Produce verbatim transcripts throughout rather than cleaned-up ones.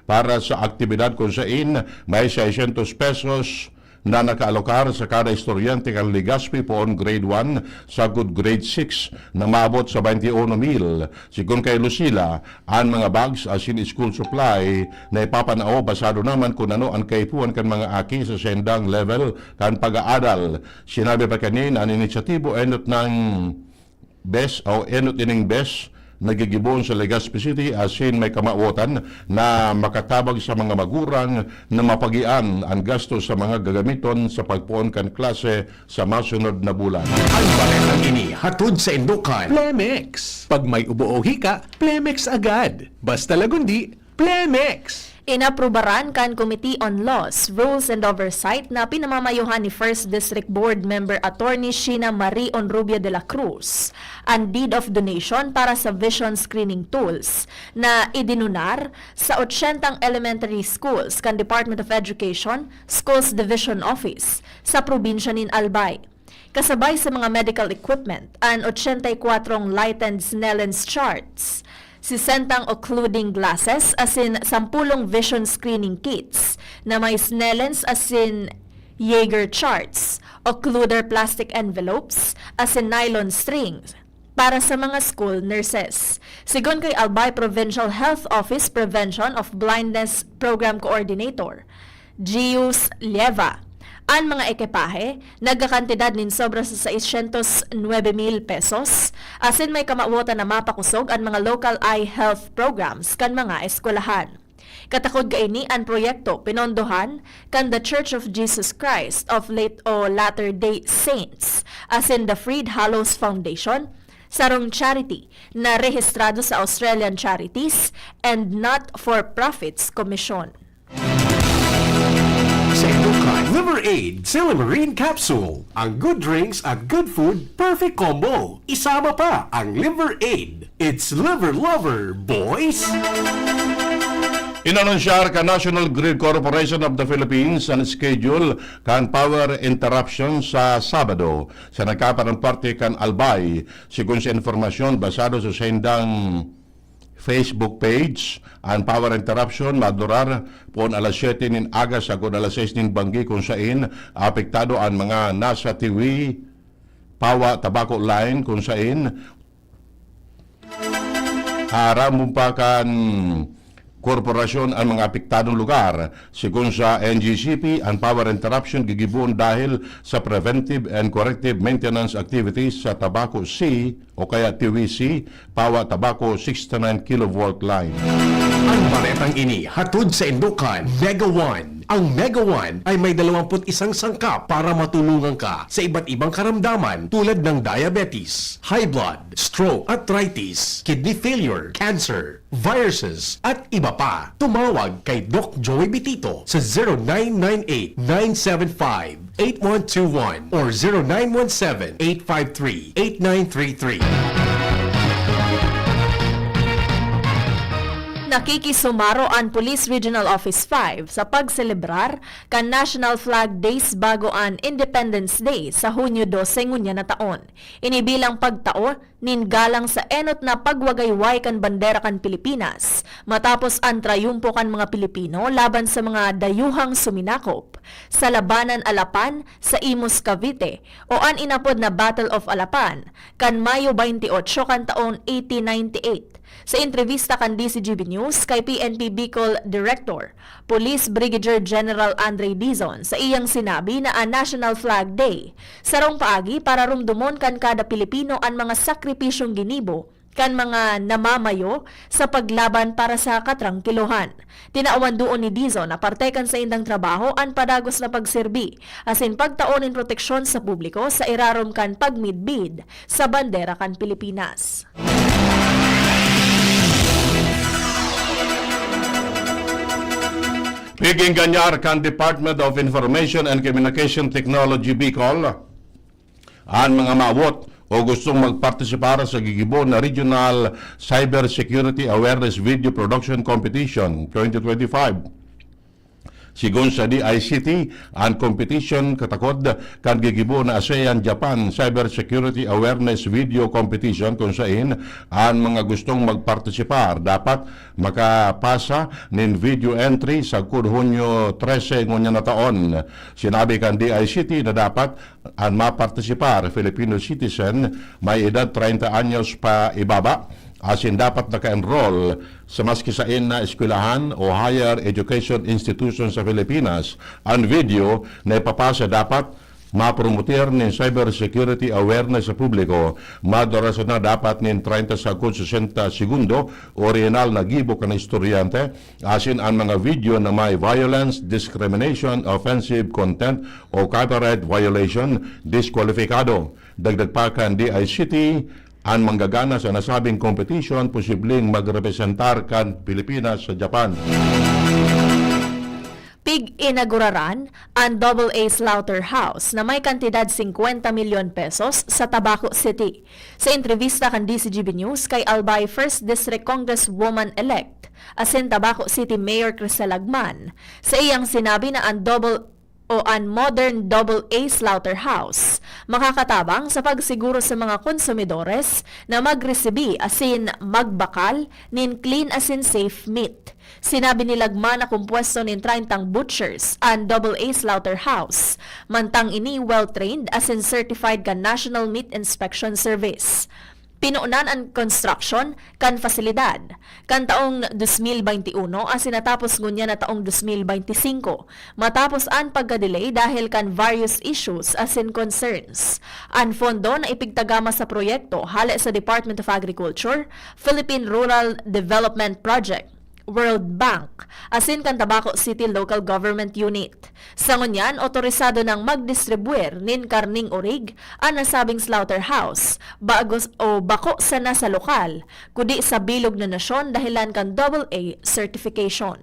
para sa aktibidad kun sain may seiscientos pesos na nakaalokar sa kada estudyante kan Legazpi poon grade one sagkod grade six na maabot sa twenty-one mil. Sigon kay Lucila, an mga bags asin school supply na ipapanao basado naman kun ano an kaipuhan kan mga aki sa saindang level kan pag-aadal. Sinabi pa kani na an inisyatibo enot nang bes o enot ining bes nagigibohon sa Legazpi City asin may kamawotan na makatabang sa mga magurang na mapagian an gasto sa mga gagamiton sa pagpoon kan klase sa masunod na bulan. Ang baretang ini hatod sa Indokan Plemex. Pag may ubo o hika, Plemex agad. Basta lagundi, Plemex! Inaprubaran kan Committee on Laws, Rules and Oversight na pinamamayohan ni First District Board Member Attorney Sheena Marie Onrubia de la Cruz an Deed of Donation para sa Vision Screening Tools na idinunar sa ochentang elementary schools kan Department of Education Schools Division Office sa probinsya nin Albay. Kasabay sa mga medical equipment, an ochenta y kwatro lightened Snellen's charts, sesentang occluding glasses asin sampulong vision screening kits na may Snellen's asin Jaeger charts, occluder plastic envelopes, asin nylon strings para sa mga school nurses. Sigon kay Albay Provincial Health Office Prevention of Blindness Program Coordinator, Gius Lieva, an mga ekipahe nagkakantidad nin sobra sa seiscientos nuebe mil pesos, asin may kamawotan na mapakosog an mga local eye health programs kan mga eskwelahan. Katakod kaini an proyekto pinondohan kan The Church of Jesus Christ of Late o Latter-day Saints asin The Freed Hallows Foundation, sarong charity na rehistrado sa Australian Charities and Not-for-Profits Commission. Sa Indokan, Liver Aid, Silymarin Capsule. Ang good drinks at good food, perfect combo. Isama pa ang Liver Aid. It's Liver Lover, boys! Inanunsyar kan National Grid Corporation of the Philippines an schedule kan power interruption sa Sabado sa nagkaparang parte kan Albay. Sigon sa informasyon basado sa saindang Facebook page, an power interruption madurar poon alas siyete nin aga sagkod alas sais nin banggi, kun sain apektado an mga nasa Tiwi, Pawa, Tabaco line, kun sain aaramon pa kan korporasyon an mga apektadong lugar. Sigon sa N G C P, an power interruption gigibohon dahil sa preventive and corrective maintenance activities sa Tabaco C o kaya T V C, Pawa Tabaco sixty-nine kilovolt line. Ang baretang ini hatod sa Indokan, Mega One. Ang Mega One ay may dalawampu't isang sangkap para matulungan ka sa iba't ibang karamdaman tulad ng diabetes, high blood, stroke, arthritis, kidney failure, cancer, viruses, at iba pa. Tumawag kay Doc Joey Bitito sa zero nine nine eight, nine seven five, eight one two one or zero nine one seven, eight five three, eight nine three three. Nakikisumaro an Police Regional Office five sa pagselebrar kan National Flag Days bago an Independence Day sa Hunyo dose ngunyan na taon. Ini bilang pagtao nin galang sa enot na pagwagayway kan bandera kan Pilipinas, matapos an trayumpo kan mga Pilipino laban sa mga dayuhang suminakop sa labanan Alapan sa Imus, Cavite, o an inapod na Battle of Alapan, kan Mayo twenty-eight kan taong eighteen ninety-eight. Sa entrebista kan D Z G B News kay P N P Bicol Director Police Brigadier General Andre Dizon sa iyang sinabi na an National Flag Day sarong paagi para rumdomon kan kada Pilipino an mga sakripisyong ginibo kan mga namamayo sa paglaban para sa katrangkilohan. Tinawan duon ni Dizon na parte kan saindang trabaho an padagos na pagserbi asin pagtao nin proteksyon sa publiko sa irarom kan pagmidbid sa bandera kan Pilipinas. Pig-engañar kan Department of Information and Communication Technology Bicol an mga mawot o gustong magpartisipar sa gigibo na Regional Cybersecurity Awareness Video Production Competition twenty twenty-five. Sigon sa D I C T, an competition katakod kan gigibo na ASEAN-Japan Cybersecurity Awareness Video Competition, kun sain an mga gustong magpartisipar dapat makapasa nin video entry sagkod Hunyo trese ngunyan na taon. Sinabi kan D I C T na dapat an mapartisipar, Filipino citizen, may edad treinta anyos pa ibaba, asin dapat naka-enroll sa maski saen na eskwelahan o higher education institution sa Pilipinas. An video na ipapasa dapat mapromotir nin cybersecurity awareness sa publiko. Madurason na dapat nin treinta sagkod sesenta segundo, orihinal na gibo kan estudyante, asin an mga video na may violence, discrimination, offensive content o copyright violation, diskwalipikado. Dagdag pa kan D I C T, an manggagana sa nasabing competition posibleng magrepresentar kan Pilipinas sa Japan. Pig-inaguraran an Double A Slaughterhouse na may kantidad singkwenta milyon pesos sa Tabaco City. Sa entrebista kan D Z G B News kay Albay First District Congresswoman-elect asin Tabaco City Mayor Crisel Lagman, sa iyang sinabi na an double o an modern Double A Slaughterhouse makakatabang sa pagsiguro sa mga konsumidores na magresibi asin magbakal nin clean asin safe meat. Sinabi ni Lagman na kompuesto nin treyntang butchers an Double A Slaughterhouse. Mantang ini well-trained asin certified kan National Meat Inspection Service. Pinunan an construction kan pasilidad kan taong dos mil baynte uno asin natapos ngunyan na taong dos mil baynte singko, matapos an pagka-delay dahil kan various issues asin concerns. An pondo na ipigtagama sa proyekto hale sa Department of Agriculture, Philippine Rural Development Project, World Bank, asin kan Tabaco City Local Government Unit. Sa ngunyan, otorisado nang magdistribwir nin karning orig an nasabing slaughterhouse, bagos o bako sana sa lokal, kundi sa bilog na nasyon dahilan kan Double A certification.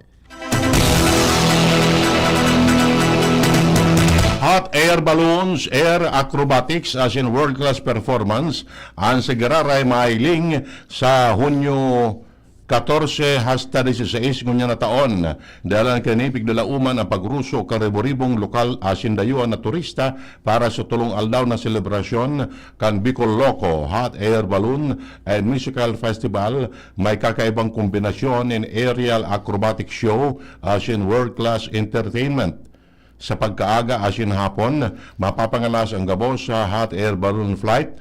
Hot air balloons, air acrobatics, asin world-class performance an sa giraray mahiling sa Hunyo katorse hasta dieciséis ngunyan na taon. Dalan kan ini pigdalauman an pagruso kan ribo-ribong lokal asin dayuhan na turista para sa tolong aldaw na selebrasyon kan Bicol Loco Hot Air Balloon and Musical Festival. May kakaibang kombinasyon nin aerial acrobatic show asin world-class entertainment. Sa pagkaaga asin hapon, mapapangalas an gabos sa hot air balloon flight,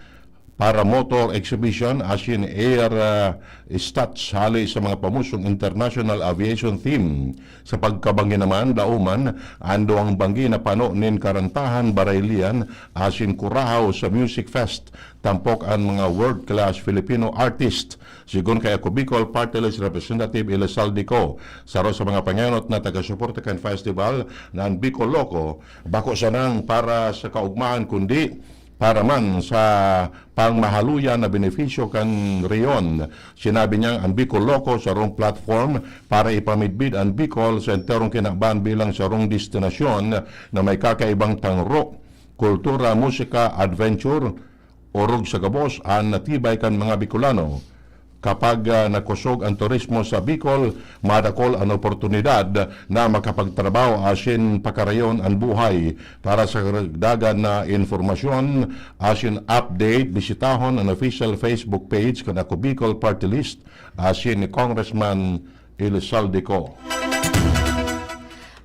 paramotor exhibition asin air, ah, stunts hale sa mga pamosong international aviation team. Sa pagkabangi naman, dauman an duwang banggi na pano nin karantahan, baraylian asin kurahaw sa Music Fest. Tampok an mga world-class Filipino artist. Sigon kay Ako Bicol Party List Representative Elizalde Co, saro sa mga pangenot na taga-suporta kan festival na an Bicol Loco bako sanang para sa kaugmahan kundi para man sa pangmahaluyan na benepisyo kan rehiyon. Sinabi niyang an Bicol Loco sarong platform para ipamidbid an Bicol sa enterong kinaban bilang sarong destinasyon na may kakaibang tangro, kultura, musika, adventure, orog sa gabos an natibay kan mga Bicolano. Kapag, ah, nakosog an turismo sa Bicol, madakol an oportunidad na makapagtrabaho asin pakarayon an buhay. Para sa karagdagan na informasyon asin update, bisitahon an official Facebook page kan Ako Bicol Party List asin ni Congressman Elizalde Co.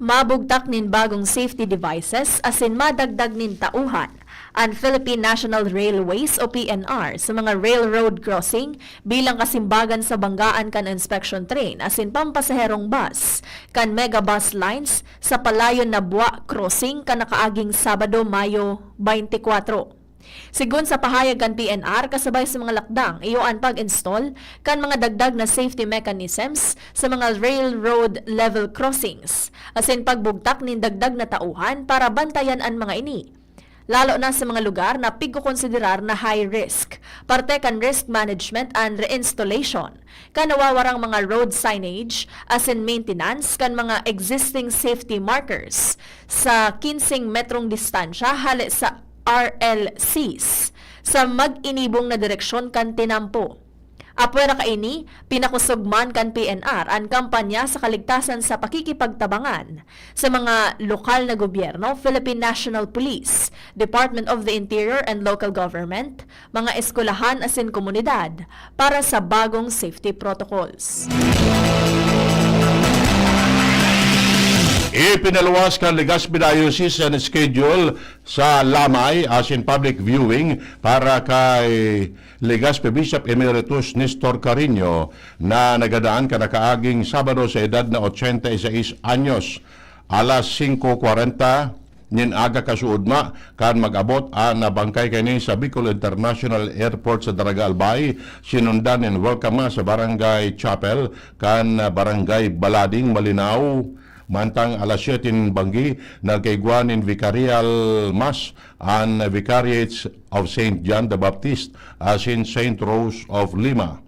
Mabugtak nin bagong safety devices asin madagdag nin tauhan an Philippine National Railways o P N R sa mga railroad crossing bilang kasimbagan sa banggaan kan inspection train asin pampasaherong bus kan Mega Bus Lines sa Palayon na Bua Crossing kan nakaaging Sabado, Mayo twenty-four. Sigon sa pahayag kan P N R, kasabay sa mga lakdang, iyo an pag-install kan mga dagdag na safety mechanisms sa mga railroad level crossings, asin pagbugtak nin dagdag na tauhan para bantayan an mga ini, lalo na sa mga lugar na pigkokonsiderar na high risk. Parte kan risk management an reinstallation kan nawawarang mga road signage asin maintenance kan mga existing safety markers sa kinseng metrong distansya hale sa R L Cs sa mag-inibong na direksyon kan tinampo. Apwera kaini, pinakusog man kan P N R an kampanya sa kaligtasan sa pakikipagtabangan sa mga lokal na gobyerno, Philippine National Police, Department of the Interior and Local Government, mga eskwelahan asin komunidad para sa bagong safety protocols. Ipinaluwas kan Legazpi Diocese an schedule sa lamay asin public viewing para kay Legazpi Bishop Emeritus Nestor Carreño na nagadaan kan nakaaging Sabado sa edad na ochenta y seis anyos. Alas singko kwarenta nin aga kasuodma kan mag-abot an bangkay kaini sa Bicol International Airport sa Daraga, Albay, sinundan nin welcome mass sa Barangay Chapel kan Barangay Balading, Malinao. Mantang alas siyete nin banggi, nagkaigwa nin Vicarial Mass an Vicariate of Saint John the Baptist asin Saint Rose of Lima.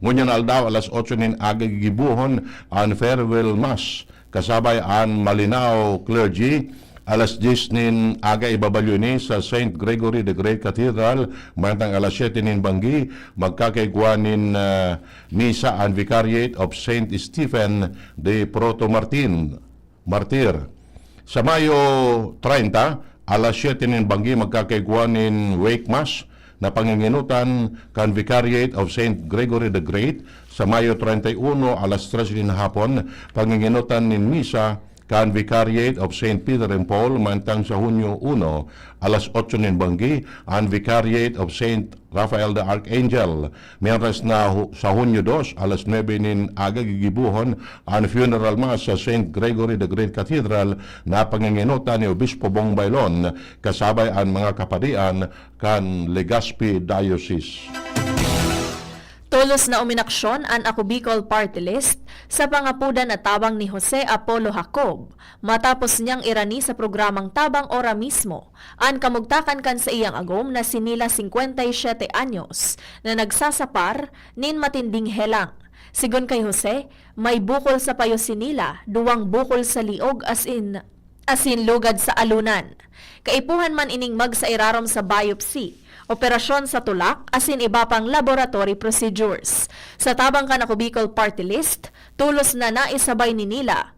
Ngunyan aldaw, alas otso nin aga gigibohon an farewell mass kasabay an Malinao clergy. Alas dyes nin aga ibabalyo ini sa Saint Gregory the Great Cathedral, mantang alas siyete nin banggi, magkakaigwa nin, ah, misa an Vicariate of Saint Stephen the Proto-Martin. Martir. Sa Mayo treinta, alas siyete nin banggi, magkakaigwa nin wake mass na pangingenotan kan Vicariate of Saint Gregory the Great. Sa Mayo treinta y uno, alas tres nin hapon, pangingenotan nin misa kan Vicariate of Saint Peter and Paul, mantang sa Hunyo uno, alas otso nin banggi, an Vicariate of Saint Rafael the Archangel. Mientras na hu-, sa Hunyo dos, alas nuebe nin aga gigibohon an funeral mass sa Saint Gregory the Great Cathedral na pangingenotan ni Obispo Bong Baylon kasabay an mga kapadian kan Legazpi Diocese. Tolos na uminaksyon an Ako Bicol Party List sa pangapodan na tabang ni Jose Apollo Jacob matapos niyang irani sa programang Tabang Ora Mismo an kamugtakan kan saiyang agom na si Nila, singkwenta y siyete anyos, na nagsasapar nin matinding helang. Sigon kay Jose, may bukol sa payo si Nila, duwang bukol sa liog, asin, asin lugad sa alunan. Kaipuhan man ining magsairarom sa biopsy, operasyon sa tulak, asin iba pang laboratory procedures. Sa tabang kan Ako Bicol Party List, tolos na naisabay ni Nila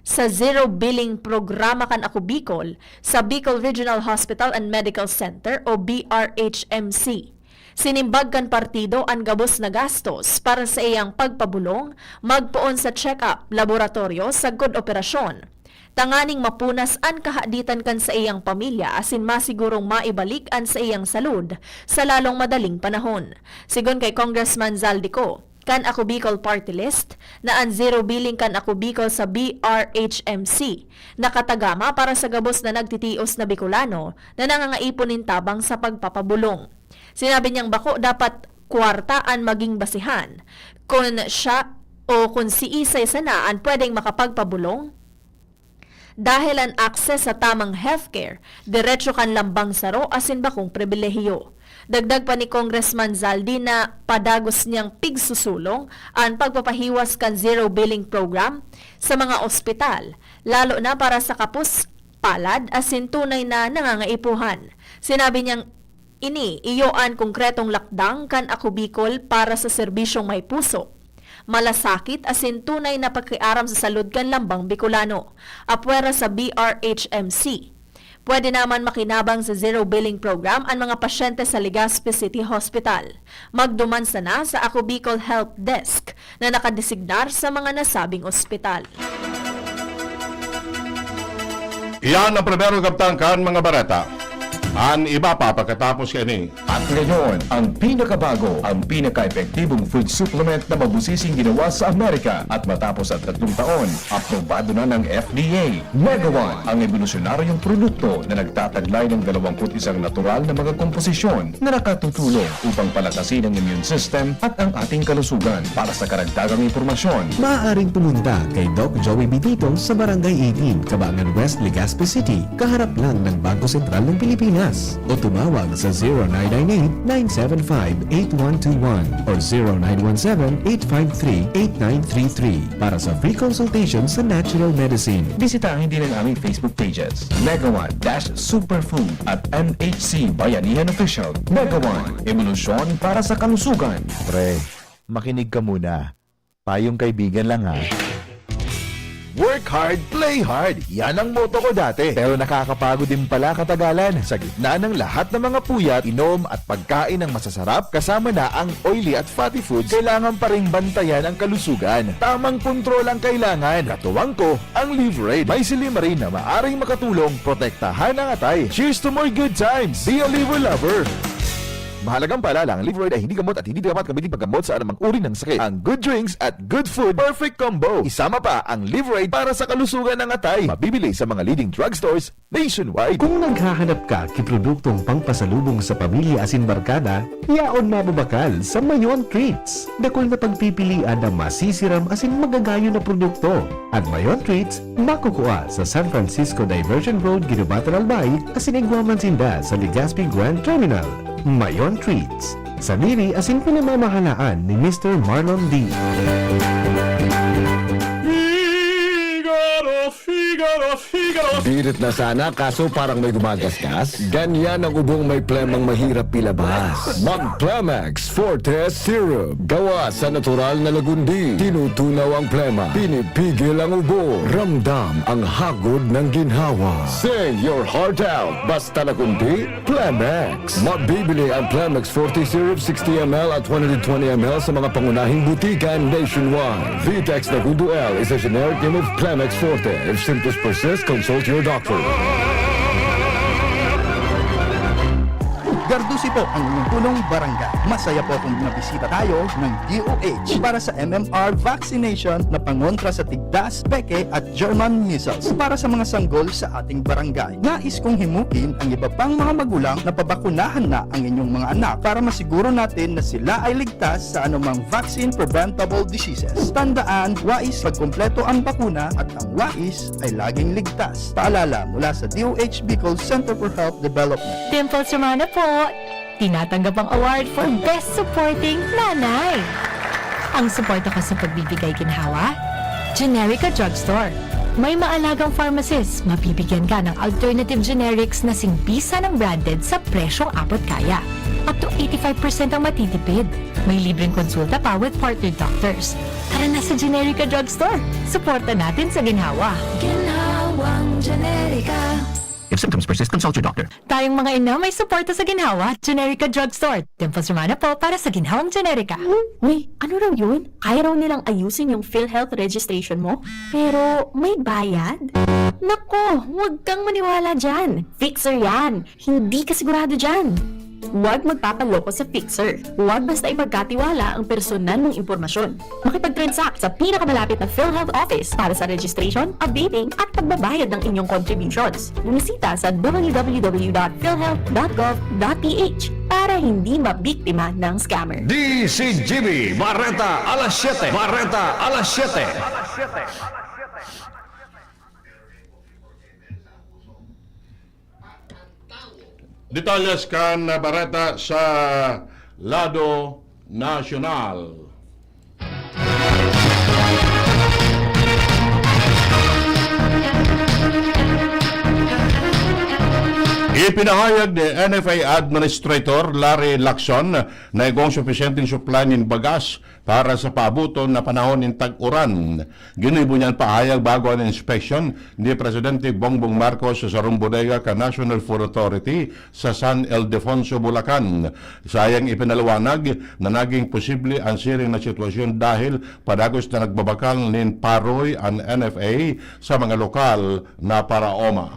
sa zero billing programa kan Ako Bicol sa Bicol Regional Hospital and Medical Center o B R H M C. Sinimbag kan partido an gabos na gastos para sa iyang pagpabolong, magpoon sa check-up, laboratoryo, sagkod operasyon, tanganing mapunas an kahaditan kan saiyang pamilya asin masigurong maibalik an saiyang salud sa lalong madaling panahon. Sigon kay Congressman Zaldy Co, kan Ako Bicol Party List, na an zero billing kan Ako Bicol sa B R H M C nakatagama para sa gabos na nagtitios na Bicolano na nangangaipon nin tabang sa pagpapabolong. Sinabi niyang bako dapat kwarta an maging basehan kun siya o kun siisay sana an pwedeng makapagpabolong, dahel an access sa tamang healthcare, diretso kan lambang saro asin bakong pribilehiyo. Dagdag pa ni Congressman Zaldy na padagos niyang pigsusulong an pagpapahiwas kan zero billing program sa mga ospital, lalo na para sa kapos, palad asin tunay na nangangaipuhan. Sinabi niyang ini iyo an konkretong lakdang kan Ako Bicol para sa serbisyong may puso, malasakit asin tunay na pakiaram sa salud kan lambang Bicolano, apwera sa B R H M C. Pwede naman makinabang sa zero billing program an mga pasyente sa Legazpi City Hospital. Magduman sana sa Ako Bicol Help Desk na nakadesignar sa mga nasabing ospital. Iyan ang primero kabtang kan mga bareta. An iba pa pagkatapos kaini. At ngayon, ang pinakabago, ang pinaka-epektibong food supplement na mabusising ginawa sa Amerika. At matapos ang tatlong taon, aprobado na ng F D A. Mega One, ang ebolusyonaryong produkto na nagtataglay ng dalawampu't isang natural na mga komposisyon na nakatutulong upang palakasin ang immune system at ang ating kalusugan. Para sa karagdagang impormasyon, maaaring pumunta kay Doc Joey Benito sa Barangay eighteen, Cabangan West, Legazpi City, kaharap lang ng Bangko Sentral ng Pilipinas, o tumawag sa zero nine nine eight, nine seven five, eight one two one or zero nine one seven, eight five three, eight nine three three para sa free consultation sa natural medicine. Bisitahin din ang aming Facebook pages, Mega One dash Superfood at M H C Bayanihan Official. Mega One, ebolusyon para sa kalusugan. Pre, Makinig ka muna. Payong kaibigan lang, ha. Work hard, play hard. Yan ang motto ko dati. Pero nakakapagod din pala katagalan. Sa gitna ng lahat ng mga puyat, inom at pagkain ng masasarap, kasama na ang oily at fatty foods, kailangan pa ring bantayan ang kalusugan. Tamang kontrol ang kailangan. Katuwang ko, ang Livraid. May silymarin na maaring makatulong protektahan ang atay. Cheers to more good times! Be a Liver Lover! Mahalagang paalala, ang Livraid ay hindi gamot at hindi dapat gamitin paggamot sa anumang uri ng sakit. Ang good drinks at good food, perfect combo. Isama pa ang Livraid para sa kalusugan ng atay. Mabibili sa mga leading drugstores nationwide. Kung naghahanap ka ki produktong pangpasalubong sa pamilya asin barkada, yaon mababakal sa Mayon Treats. Dakul na pagpipilian na masisiram asin magagayon na produkto. An Mayon Treats makukua sa San Francisco Diversion Road, Guinobatan, Albay, asin igwa man sinda sa Legazpi Grand Terminal. Mayon Treats, sadiri asin pinamamahalaan ni Mister Marlon D. Figaro, Figaro, Figaro. Birit na sana, kaso parang may gumagasgas. Ganyan ang ubong may plemang mahirap ilabas. Mag Plemex Forte Syrup. Gawa sa natural na lagundi. Tinutunaw ang plema. Pinipigil ang ubo. Ramdam ang hagod ng ginhawa. Say your heart out. Basta lagundi, Plemex. Mabibili ang Plemex Forte Syrup sixty M L at one hundred twenty M L sa mga pangunahing butika nationwide. Vitex Nagundo L is a generic name of Plemex Forte. If symptoms persist, consult your doctor. Gardusi po ang inyong punong barangay. Masaya po kung nabisita tayo ng D O H para sa M M R vaccination na pangontra sa tigdas, peke at German measles. Para sa mga sanggol sa ating barangay, nais kong himukin ang iba pang mga magulang na pabakunahan na ang inyong mga anak para masiguro natin na sila ay ligtas sa anumang vaccine-preventable diseases. Tandaan, wais pagkumpleto ang bakuna at ang wais ay laging ligtas. Paalala mula sa D O H Bicol Center for Health Development. Dimples Romana po! Tinatanggap ang award for Best Supporting Nanay. Ang suporta ko sa pagbibigay ginhawa, Generica Drugstore. May maalagang pharmacist, mabibigyan ka ng alternative generics na singpisa ng branded sa presyong abot kaya. Up to eighty-five percent ang matitipid. May libreng konsulta pa with partner doctors. Tara na sa Generica Drugstore. Suporta natin sa ginhawa. Ginhawang Generica. If symptoms persist, consult your doctor. Tayong mga ina, may suporta sa ginhawa. Generica Drugstore. Dimples Romana po para sa ginhawang Generica. Uy, ano raw yun? Kaya raw nilang ayusin yung PhilHealth registration mo? Pero may bayad? Nako, huwag kang maniwala dyan. Fixer yan. Hindi ka sigurado dyan. Huwag magpapaloko sa Fixer. Huwag basta ipagkatiwala ang personal mong impormasyon. Makipag-transact sa pinakamalapit na PhilHealth office para sa registration, updating, at pagbabayad ng inyong contributions. Bumisita sa w w w dot philhealth dot gov dot p h para hindi mabiktima ng scammer. D C G B, Bareta alas siyete. Bareta alas siyete. Detalles kan bareta sa lado nasyonal. Ipinahayag ni N F A Administrator Larry Lacson na igwang supisyenteng supply nin bagas para sa paabuton na panahon nin tag-uran. Ginibo niya an pahayag bago an inspeksyon ni Presidente Bongbong Marcos sa sarong bodega kan National Food Authority sa San Ildefonso, Bulacan. Saiyang ipinaliwanag na naging posible an siring na sitwasyon dahil padagos na nagbabakal nin paroy an N F A sa mga lokal na paraoma.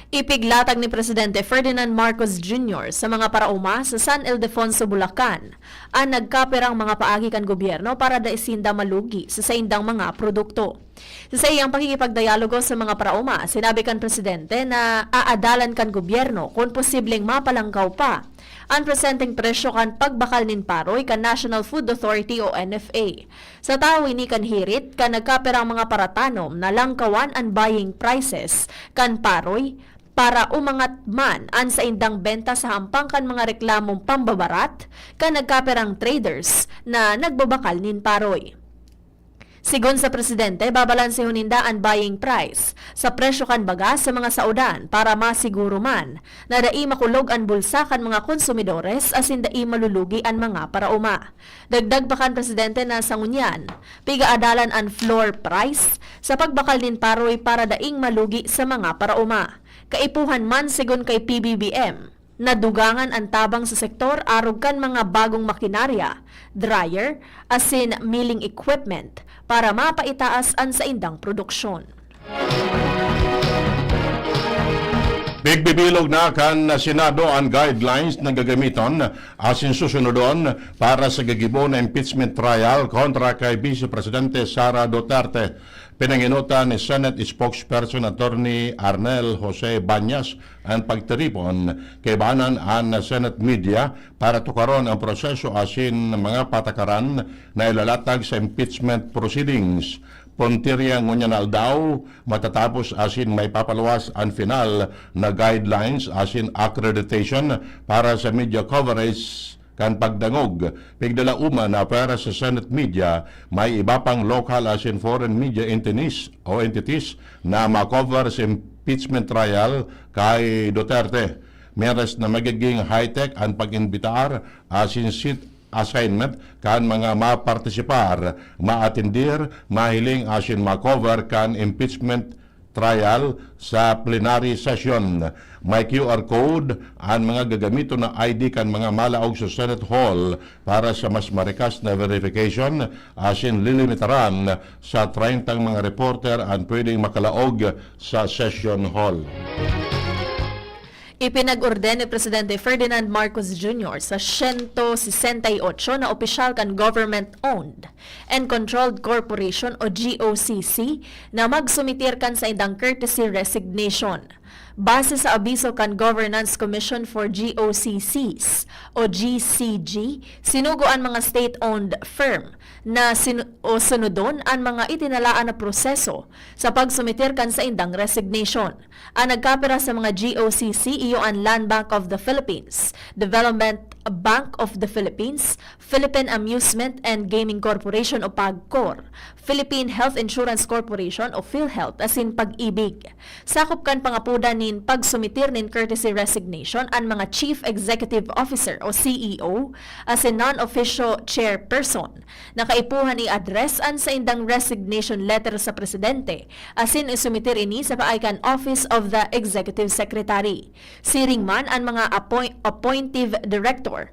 Ipiglatag ni Presidente Ferdinand Marcos Junior sa mga paraoma sa San Ildefonso, Bulacan, an nagkaperang mga paagi kan gobyerno para dai sinda malugi sa saindang mga produkto. Sa saiyang pakikipagdialogo sa mga paraoma, sinabi kan presidente na aadalan kan gobyerno kun posibleng mapalangkaw pa an presenteng presyo kan pagbakal nin paroy kan National Food Authority o N F A. Sa tahaw ini kan hirit, kan nagkaperang mga paratanom na langkawan an buying prices kan paroy para umangat man an saindang benta sa hampang kan mga reklamong pambabarat kan nagkaperang traders na nagbabakal nin paroy. Sigon sa presidente, babalansehon ninda an buying price sa presyo kan baga sa mga saodan para masiguro man na dai makulog an bulsa kan mga konsumidores asin dai malulugi an mga paraoma. Dagdag pa kan presidente na sa ngunyan, pigaadalan an floor price sa pagbakal nin paroy para daing malugi sa mga paraoma. Kaipuhan man, sigon kay P B B M, nadugangan an tabang sa sektor arog kan mga bagong makinarya, dryer, asin milling equipment para mapaitaas an saindang produksyon. Pigbibilog na kan Senado an guidelines na gagamiton asin susunodon para sa gagibo na impeachment trial kontra kay Vice Presidente Sara Duterte. Pinangenotan ni Senate Spokesperson Attorney Arnel Jose Bañas an pagtiripon kaibanan an Senate media para tukaron ang proseso asin mga patakaran na ilalatag sa impeachment proceedings. Puntirya ngunyan na aldaw, matatapos asin maipapaluwas an final na guidelines asin accreditation para sa media coverage kan pagdangog. Pigdalauma na para sa Senate media, may iba pang local asin foreign media entities o entities na ma-cover sa impeachment trial kay Duterte. Mientras na magiging high-tech an pag-imbitar asin seat assignment kan mga mapartisipar, maatindir, mahiling asin ma-cover kan impeachment trial sa plenary session. May Q R code an mga gagamiton na I D kan mga malaog sa Senate Hall para sa mas marikas na verification asin lilimitaran sa treyntang mga reporter an pwedeng makalaog sa session hall. Ipinag-orden ni Presidente Ferdinand Marcos Junior sa siyento sesenta y ocho na opisyal kan government-owned and controlled corporation o G O C C na magsumitir kan saindang courtesy resignation. Base sa abiso kan Governance Commission for G O C Cs o G C G, sinugo an mga state-owned firm na sin- o sunodon an mga itinalaan na proseso sa pagsumitir kan saindang resignation. An nagkapira sa mga G O C C iyo an Land Bank of the Philippines, Development Bank of the Philippines, Philippine Amusement and Gaming Corporation o PAGCOR, Philippine Health Insurance Corporation o PhilHealth asin Pag-ibig. Sakop kan pangapodan nin pagsumitir nin courtesy resignation an mga Chief Executive Officer o C E O asin non-officio chairperson na kaipuhan i-address an saindang resignation letter sa presidente asin isumitir ini sa paagi kan Office of the Executive Secretary. Siring man an mga appoint- appointive director,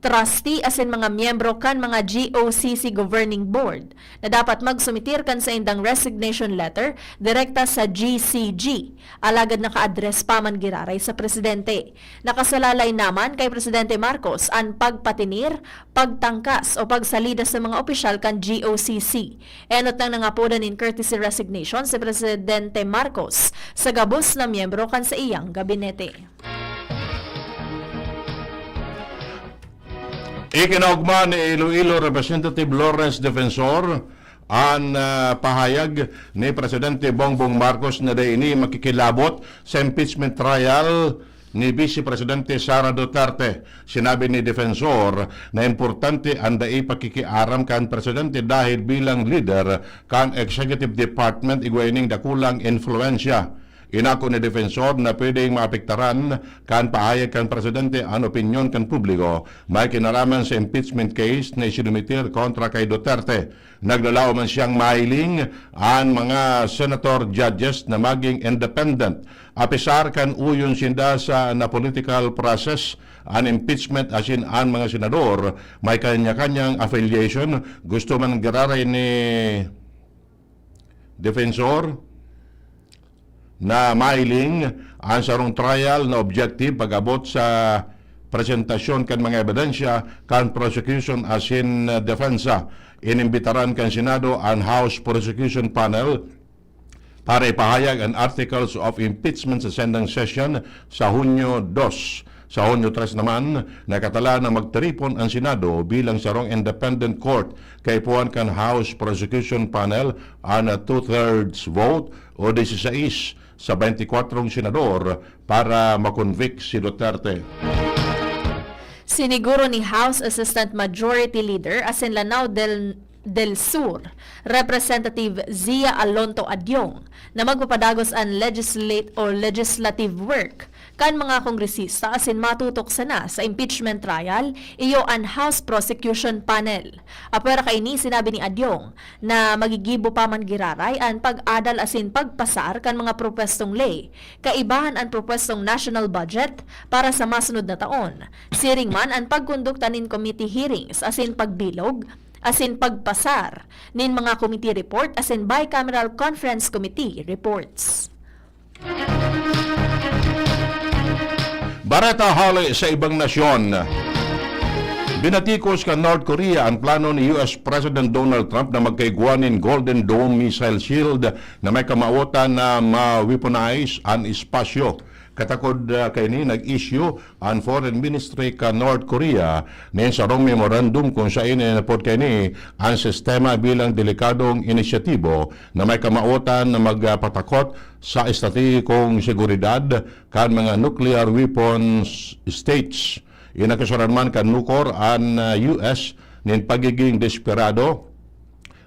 trustee asin mga miyembro kan mga G O C C Governing Board na dapat magsumitir kan saindang resignation letter direkta sa G C G, alagad naka-address pa man giraray sa presidente. Nakasalalay naman kay Presidente Marcos an pagpatinir, pagtangkas o pagsalida sa mga opisyal kan G O C C. Enot nang nangapodan nin courtesy resignation si Presidente Marcos sa gabos na miyembro kan saiyang gabinete. Ikinaogma ni Iloilo Representative Lawrence Defensor an, ah, pahayag ni Presidente Bongbong Marcos na dai ini makikilabot sa impeachment trial ni Vice Presidente Sara Duterte. Sinabi ni Defensor na importante an dai pakikiaram kan presidente dahil bilang lider kan executive department, igwa ining dakulang influensya. Inako ni Defensor na pwedeng maapektaran kan pahayag kan presidente an opinyon kan publiko may kinaraman sa impeachment case na isinumitir kontra kay Duterte. Naglalaom man siyang mahiling an mga senator judges na maging independent. Apisar kan uyon sinda sa na political process, an impeachment asin an mga senador may kanya-kanyang affiliation, gusto man giraray ni Defensor na mahiling an sarong trial na objective pag-abot sa presentasyon kan mga ebidensya kan prosecution asin depensa. Inimbitaran kan Senado an House Prosecution Panel para ipahayag an articles of impeachment sa sendang session sa Hunyo dos. Sa Hunyo tres naman, nakatala na magtiripon an Senado bilang sarong independent court kaipuhan kan House Prosecution Panel an two-thirds vote o dieciséis sa baynti kwatro senador para makonvict si Duterte. Siniguro ni House Assistant Majority Leader asin Lanao del del Sur, Representative Zia Alonto Adyong, na magpapadagos an legislate o legislative work kan mga kongresista asin matutok sana sa impeachment trial, iyo an House Prosecution Panel. Apwera kaini, sinabi ni Adyong na magigibo pa man giraray an pag-adal asin pagpasar kan mga propwestong ley, kaibahan an propwestong national budget para sa masunod na taon. Siring man an pagkondukta nin committee hearings asin pagbilog asin pagpasar nin mga committee report asin bicameral conference committee reports. Bareta hale sa ibang nasyon. Binatikos kan North Korea an plano ni U S President Donald Trump na magkaigwa nin Golden Dome missile shield na may kamawotan na ma-weaponize an espasyo. Katakod, ah, kaini, nag-issue an Foreign Ministry kan North Korea nin sarong memorandum kun saen inapod kaini an sistema bilang delikadong inisyatibo na may kamawotan na magpatakot sa estratehikong seguridad kan mga nuclear weapons states. Inakusaran man kan Nucor an, ah, U S nin pagiging desperado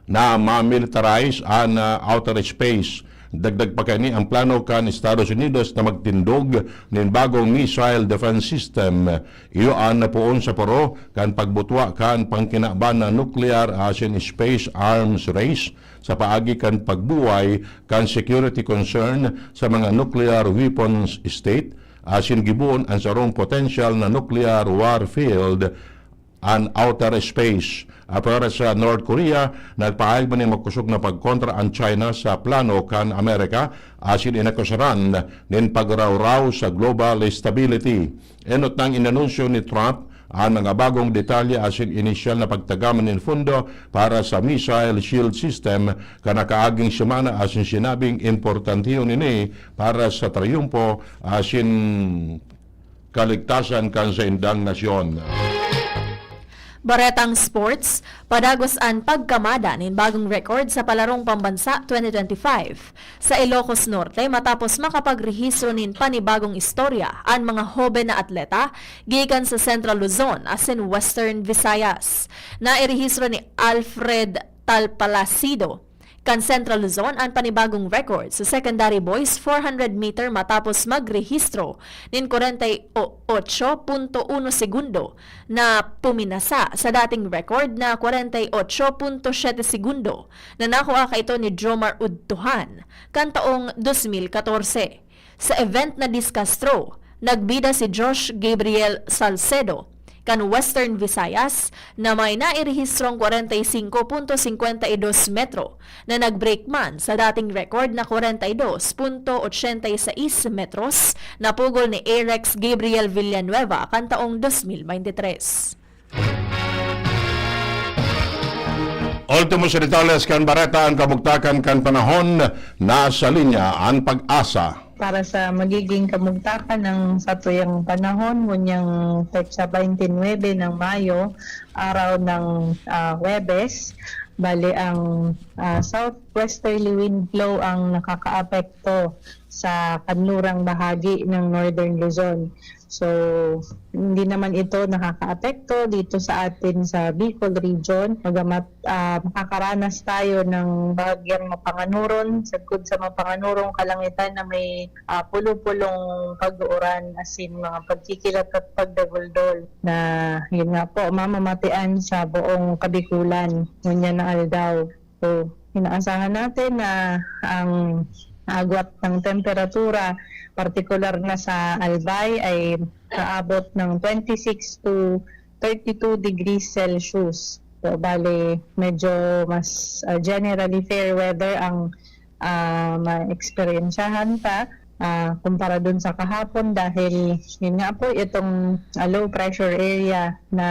na ma-militarize an, ah, outer space. Dagdag pa kaini, ang plano kan Estados Unidos na magtindog nin bagong missile defense system. Iyo an napoon sa paro kan pagbutwa kan pangkinaban na nuklear asin space arms race sa paagi kan pagbuhay kan security concern sa mga nuclear weapons state, asin gibohon an sarong potential na nuclear warfield an outer space. Apwera sa North Korea, nagpahayag man nin makosog na pagkontra an China sa plano kan Amerika asin inakusaran nin pagrawraw sa global stability. Enot nang inanunsyo ni Trump an mga bagong detalye asin inisyal na pagtagama nin fondo para sa missile shield system kan nakaaging semana asin sinabing importantehon ini para sa triyumpo asin kaligtasan kan saindang nasyon. Baretang sports, padagos an pagkamada nin bagong record sa Palarong Pambansa twenty twenty-five. Sa Ilocos Norte, matapos makapagrehistro nin panibagong istorya an mga hoben na atleta gikan sa Central Luzon asin Western Visayas. Nairehistro ni Alfred Talpalacido kan Central Luzon an panibagong record sa secondary boys four hundred meter matapos magrehistro nin kwarenta y ocho punto uno segundo na puminasa sa dating record na kwarenta y ocho punto siyete segundo na nakua kaito ni Jomar Udtuhan kan taong dos mil katorse. Sa event na discastro, nagbida si Josh Gabriel Salcedo kan Western Visayas na may nairehistrong kwarenta y singko punto singkwenta y dos metro na nag-break man sa dating record na kwarenta y dos punto ochenta y seis metros na pugol ni Arex Gabriel Villanueva kan taong dos mil bente tres. Ultimo sa detalles kan bareta, an kamugtakan kan panahon. Nasa linya an PAGASA. Para sa magiging kamugtakan ng satuyang panahon, ngunyang petsa twenty-nine ng Mayo, araw ng, ah, Huwebes, bali ang, ah, southwesterly wind flow ang nakakaapekto sa kanlurang bahagi ng Northern Luzon. So, hindi naman ito nakakaapekto dito sa atin sa Bicol region. Bagamat, ah, makakaranas tayo ng bahagyang mapanganuron, sagkod sa mapanganurong kalangitan na may, ah, pulo-pulong pag-uuran, as in, mga pagkikilat at pagdaguldol na, yun nga po, mamamatian sa buong Kabikulan ngunyan na aldaw. So, inaasahan natin na ang agwat ng temperatura, partikular na sa Albay, ay aabot ng twenty-six to thirty-two degrees Celsius. So, bale, medyo mas, ah, generally fair weather ang, ah, maeksperiensyahan ta, ah, kumpara dun sa kahapon dahil, yun nga po, itong, ah, low pressure area na,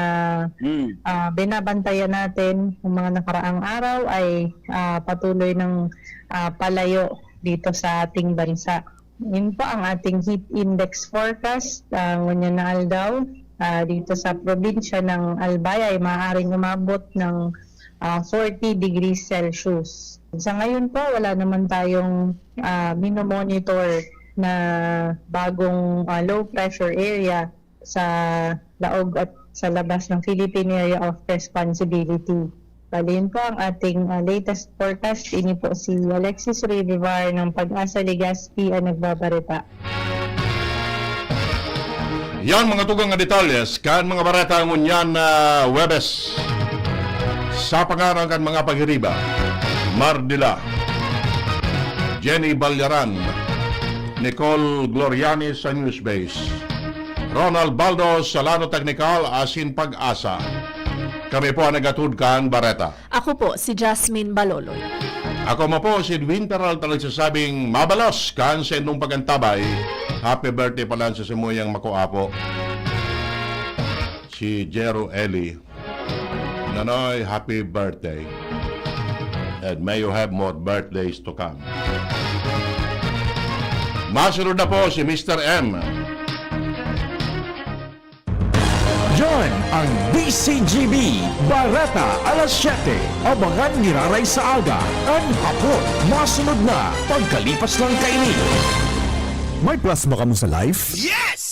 Mm. ah, binabantayan natin yung mga nakaraang araw ay, ah, patuloy ng, ah, palayo dito sa ating bansa. Yun po ang ating heat index forecast, ah, ngunyan na aldaw. Ah, dito sa probinsya ng Albay ay maaaring umabot ng, ah, forty degrees Celsius. Sa ngayon po, wala naman tayong, ah, minomonitor na bagong, ah, low pressure area sa laog at sa labas ng Philippine Area of Responsibility. Bali, yun po ang ating, ah, latest forecast. Ini po si Alexis Rivivar ng Pag-asa Legazpi ang nagbabareta. Yan mga tugang nga detalye kan mga bareta ngunyan na Huwebes. Sa pangaran kan mga paghiriba, Mardila, Jenny Balyaran, Nicole Gloriani sa Newsbase, Ronald Baldo sa Lano Technical asin Pag-asa. Kami po ang naghatod kan bareta. Ako po si Jasmine Baloloy. Ako mo po si Edwin Peralta, nagsasabing mabalos kan sa indong pagantabay. Happy birthday pala sa simuyang makuapo, si Jero Eli. Nanoy, happy birthday. And may you have more birthdays to come. Masunod na po si Mister M. Yan ang D C G B, Bareta alas siyete. Abangan giraray sa aga, an hapon. Masunod na, pagkalipas lang kaini. May plasma kamo sa life? Yes!